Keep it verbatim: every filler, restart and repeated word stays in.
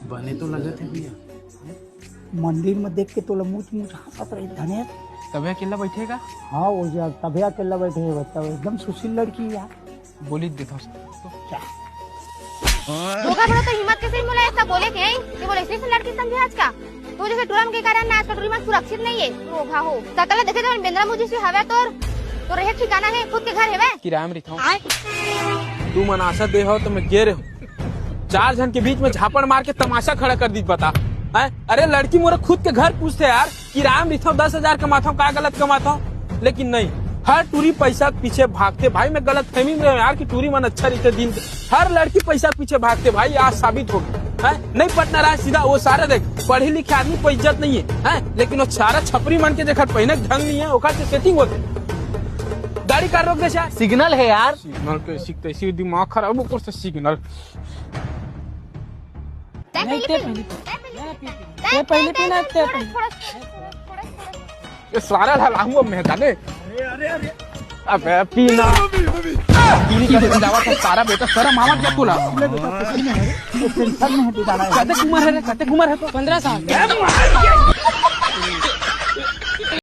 बने तो लगत हे भैया। मंदिर में देख के तोला मुच मुच हंसत रही धनेश। तभे अकेला बैठेगा? हाँ, वो जो तभे अकेला बैठे है बच्चा, वो एकदम सुशील लड़की है यार। बोली देता हूँ। क्या? धोखा भरो तो हिम्मत कैसे मोला ऐसा बोले के, हैं? कि बोले इसलिए से लड़की समझे आज का? तो जैसे टूरा मन के कारण ना आज का टूरी मन सुरक्षित नहीं है। धोखा हो। सकल देखे तो बेंदरा मुझे से हवे तोर, तो रहे ठिकाना है, खुद के घर है वै? किराया में रहता हूँ। आय? तू मनासा दे हो तो मैं गे रहे हूँ। चार झन के बीच में झापड़ मार के तमाशा खड़ा कर दी, बता। हैं? अरे लड़की मोरे खुद के घर पूछते यार, किराया में रहिथव, दस हजार कमाथव, का गलत कमाथव? लेकिन नहीं, हर टूरी पैसा के पीछे भागते। भाई मैं गलत फहमी में रहे यार कि टूरी मन अच्छा रहिथे दिन के। हर लड़की पैसा के पीछे भागते भाई, आज साबित हो गया। हैं? नहीं पटना रहा सीधा, वो सारा देख, पढ़े लिखे आदमी कोई इज्जत नहीं है, हैं? लेकिन वो सारा छपरी मन के जेकर पहने के ढंग नहीं है, ओकर से सेटिंग होते। गाड़ी का रोक दे यार। सिग्नल है यार। सिग्नल के सीखते इसी दिमाग खराब, ऊपर से सिग्नल। तै नहीं, पहले तै पी। पहले पी। तै पहले पी। तै पहले पी ना, तै पहले। ये सारा ला लाऊंगा मैं जाने। अबे पीना। पीनी के जावा तो सारा बेटा शर्म आवत क्या तोला? टेंशन में है तू जाना है। कते उमर है रे, कते उमर है तो? पन्द्रह साल।